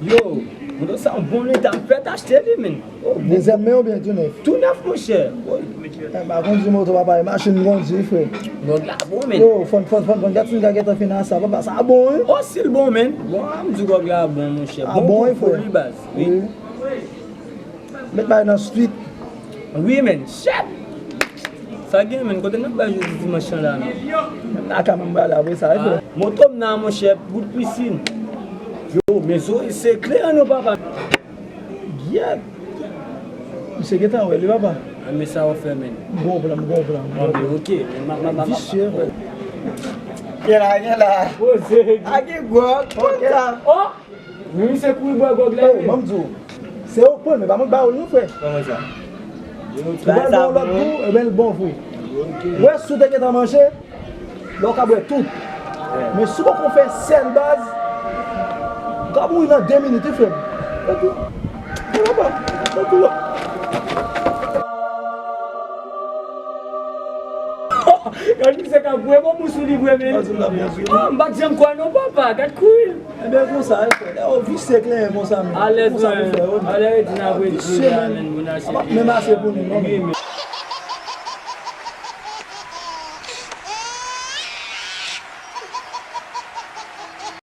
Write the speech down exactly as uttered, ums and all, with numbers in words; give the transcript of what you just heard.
Yo, moto sa an bon eta, m fèk achte li, men. Oh, bon. Dezyèm men oubyen tou nèf? Tou nèf, monchè. Oh. Eh, m pa kondwi moto, papa, e machin m kondwi, frè. Gwòg la bon, men. Yo, fòn, fòn, fòn, fòn, gad si n ka gentan fin a sa, papa, sa bon, wi. Oh, si l bon, men. Bon, a m di gwòg la bon, monchè. A bon, wi, frè. Bon pou li, baz. Wi. Wi. Met bagay nan swit. Wi, men. Chèt! Sa gen, men, kote n ap bay jodi dimanch lan la, men? Nan ka menm prale apre sa, wi, frè. Moto m nan, monchè, bout pisin. Yo, men zo, se kleren non, papa. Gyèt! Misye gentan wè li, papa. A, men sa w fè, men. M gon plan, m gon plan, m gon plan. Bon, men, ok. Men ma, ma, ma, ma. Visye, frè. Gen la, gen la. Poze. A, gen gwòg, kontan. Oh! Wi, misye kouri bwè gwòg la. Hey, ban m di w, se ou k pran l, men pa mwen k ba ou l non, frè. Kòman sa? Ou pral ba yon lòt gou, ebyen l bon vre. Ok. Wè, si w te gentan manje, la w ka bwè tout. Yeah. Men si w poko fè sèl, baz, ou ka mouri nan de minit, wi, frè m. Tankou, tankou, tankou. Gad misye k ap bwè, bon, bous ou li bwè, men. Gad ou la, bous ou. Ah, m pa t janm kwè non, papa. Gad kouri. Ebyen, konsa, e, frè. Lè yo visye kleren konsa, men. Alèz, konsa pou fè, wi. Alèz, di n ap redi la, men, moun achte. Ap ap menm ase pou nou, non, men. Wi, men.